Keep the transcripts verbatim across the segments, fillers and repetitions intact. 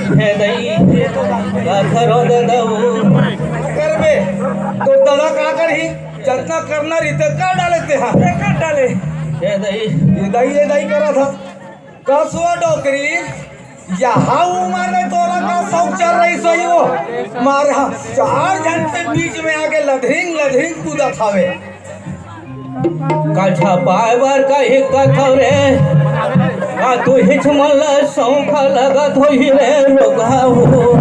हे दई, का करो ददऊ? करबे, तो ददा का करही? जतना करना रहिथे, कर डाले ते हा। कर डाले। हे दई। ये दई, ये दई करा था। कसो डोकरी, यहाँ उमर में तोरा का शौक चल रही सही हो? मारे हा, चार झन के बीच में आके लधरिंग, लधरिंग कूदत हवे। कछा पाए बर कही कथव रे, का तू हिच मन ल सौंखा लगत होही रे रोगहा हो।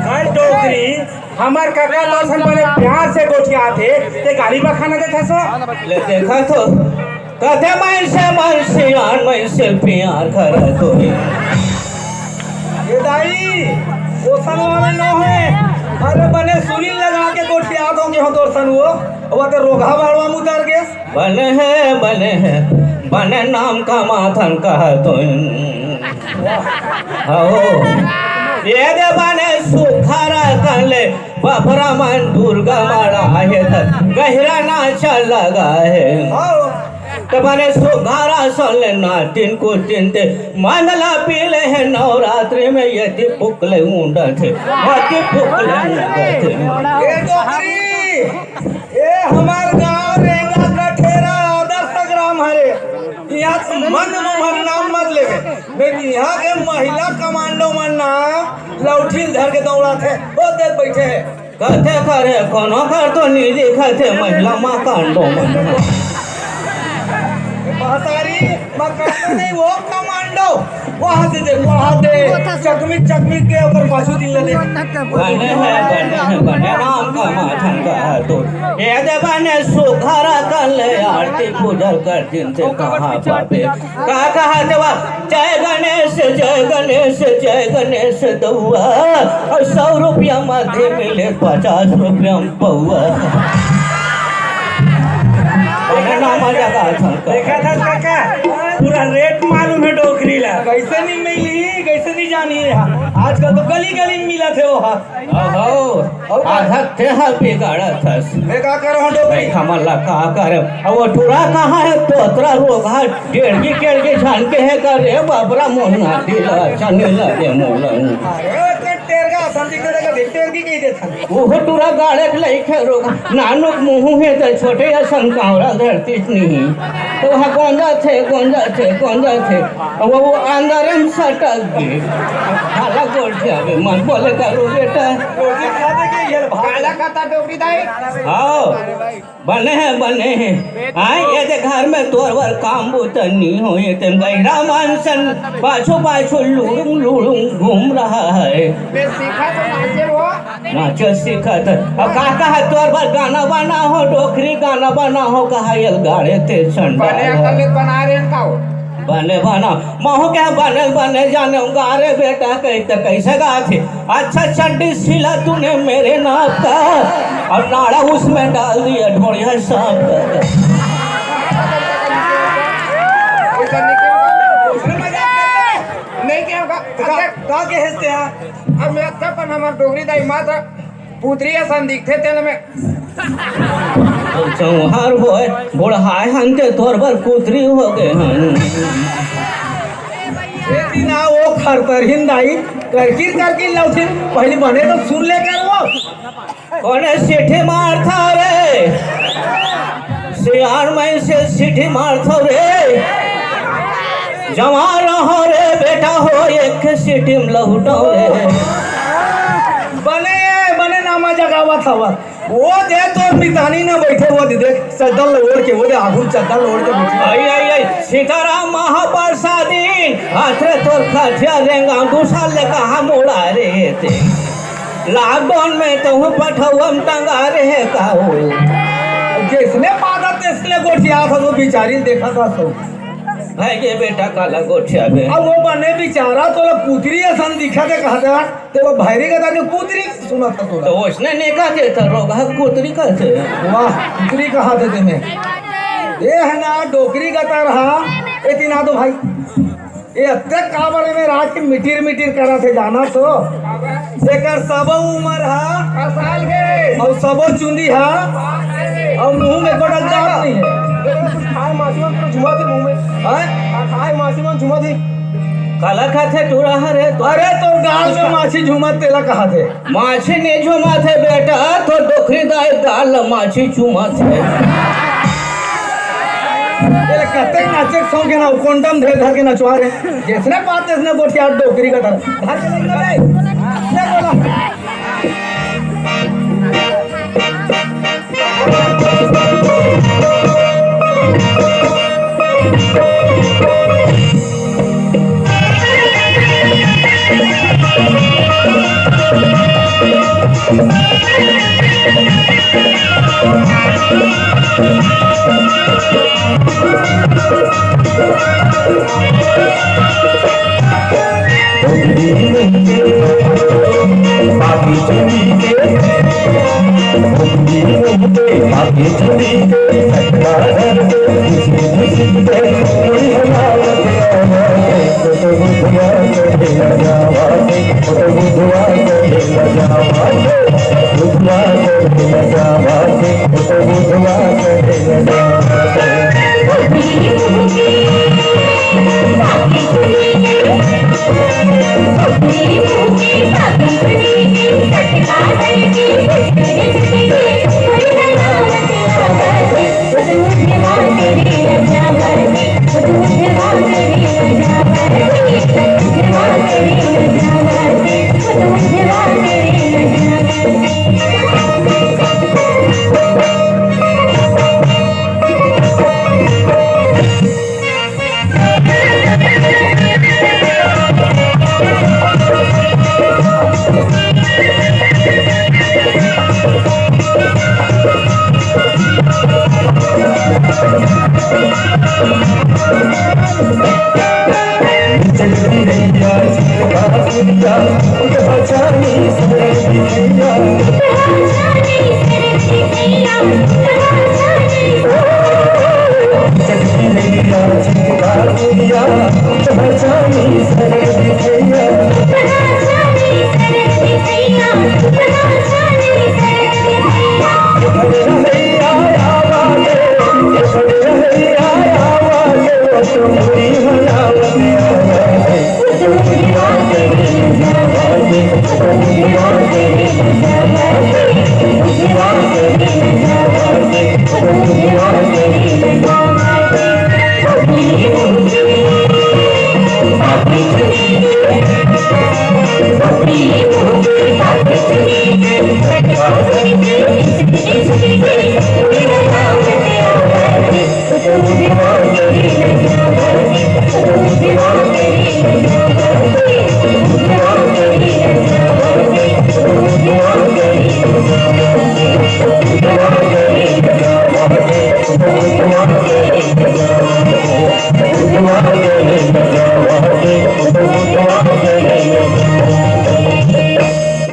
का डोकरी, हमर कका तो असन बने प्यार से गोठियाथे, ते गाली बखाना देथस हो? ले देखा तो, कथे मन से मन सियान मन से प्यार करत होही। ये दाई, ओसन वाले नो है। अरे बने सुरी लगा के गोठियात हो के हो तोर सन वो। वो ते रोगहा बाड़वा में उतर गे। बने है, बने है, बने नाम कमाथन कहत होही। हौ। ये दे बने सुखारा कन ले बपरा मन दुर्गा माड़ा हे त गहिरा नाच लगा हे। हौ। त बने सुखारा सन ले नाटिन कुटिन ते मंदला पीले हे नवरात्रि में ये ती फुकले उंडा थे। ये ती फुकले उंडा थे। ए डोकरी, ए हमार गांव रेंगा कठेरा आदर्श ग्राम हरे। यहाँ तो मन मोहन नाम मत लेवे। नहीं, यहाँ के महिला कमांडो मन ना लौठिन धर के दौड़ाथे। ओ देख बैठे हैं। कथे करे कोनो कर तो नहीं दिखथे महिला माकांडो मन। महतारी, माकांडो नहीं, वो कमांडो। वहाँ से दे, वहाँ दे। चकमी, चकमी के ऊपर पाछू दिन ले दे। बने है, बने है, बने नाम कमाथन कहत होही। ये दे बने सुखारा कन ले आरती पूजा कर दिन ते कहाँ पाबे। का कहा देवा, जय गणेश, जय गणेश, जय गणेश दउआ। अउ सौ रुपया मध्ये मिले पचास रुपया में पउआ। बने नाम जगा था। देखा था काका, पूरा रेट मालूम है डोकरी ला। कैसे नहीं मिली, कैसे नहीं जानी है। आजकल तो गली गली में मिला थे वो। अहो, आधा तेहा बिगाड़त हस। मैं का करहूं डोकरी? मैं हमन ला का करे? अब वो टुरा कहाँ है? तोतरा रोगहा, डेढ़गी केड़गी छान के है का रे? बापरा मोना दिला, चने लगे मोला। अरे, तो टेरगा, संदीप के देखा, देख, टेरगी कही देता। वो टुरा गाड़े के लइके रोगहा, नानुक मुँह है तो छोटे असन कांवरा धरती नहीं। तो वहाँ गोंजा थे, गोंजा थे, गोंजा थे। अब वो अंदर में सटक गए। हाला गोड़ से अबे मन बोले करो बेटा। रोटी खा दे के ये भाग। काला खाता डोकरी दाई। हाँ, बने हैं, बने हैं। आए, ये दे घर में तोर बर काम बूता नहीं होए, तेम गहिरा मानसन पाछू पाछू लुड़ुम लुड़ुम घूम रहा है। बे सीखा तो नाचे वो। नाचे सीखत। अब का कहा तोर बर गाना बना हो, डोकरी गाना बना हो, कहा ये गाड़े ते चंडा बने है। अकल बना रे का हो। बने बना, महू के बने, बने जाने गारे बेटा, कही त कैसे गाथे? अच्छा चड्डी सिला तूने मेरे नाप का, और नाड़ा उसमें डाल दिया ढोड़िया सांप का। नहीं क्या होगा? का, का के हंसते हैं? अब मैं अच्छा पन हमार डोगरी दाई माता पुतरी असन दिखथे तेला में। चौहार होय, बुढ़ाए हन ते तोर बर कुतरी हो गए हन। ए दिना वो खरतरहिन दाई, करकिर करकिर लौथिन, पहली बने तो सुन ले कर वो। कोने सीटी मारथा रे? सियान में से सीटी मारथा रे? जमा रहो रे बेटा हो, एक सीटी में लहुटो रे। बने, बने नामा जगावत हवा। वो दे तोर मितानी ना बैठे, वो दे देख, चद्दर ल ओढ़ के, वो दे आगू चद्दर ल ओढ़ के बैठे। आई, आई, आई, सीताराम महाप्रसादी, हाथ रे तोर खटिया रेंगा, दू साल ले कहाँ मोड़ा रे ते। लॉकडाउन में तो हूँ पठौआ में टंगा रहे का हो। जैसने पादा तैसने गोठिया था, वो बिचारी देखा था सब। भाई के बेटा काला गोठिया बे। अब वो बने बिचारा तोला पुतरी असन दिखा दे कहा था, तेरा भैरी का ताके पुतरी सुना था तोला। तो उसने नहीं कहा थे, तो रोगहा कुतरी कहा थे। वाह, पुतरी कहा थे तेने। ये है ना, डोकरी का तार हा, ये तीन आ दो भाई। ये अत्ते काबर में रात के मिटिर मिटिर करा थे जाना तो। एकर सबो उमर हा। साल के। और सबो चुंदी हा। और मुंह में कोटा दांत नहीं है। खाए मासी मन तो झुमा थे मुंह में। हैं? खाए मासी मन झुमा थे। काला खाथे टूरा हरे तो? अरे, तोर गाल में माछी झूमत तेला कहाथे। माछी नहीं झूमत हे बेटा, तो डोकरी दाई गाल माछी चूमत हे। तेला कते नाचे के शौक हे ना, उ condom धर धर के नचवा रे। जैसने बात तैसने गोठिया डोकरी का धर। धर के लेके ले। ले बोला।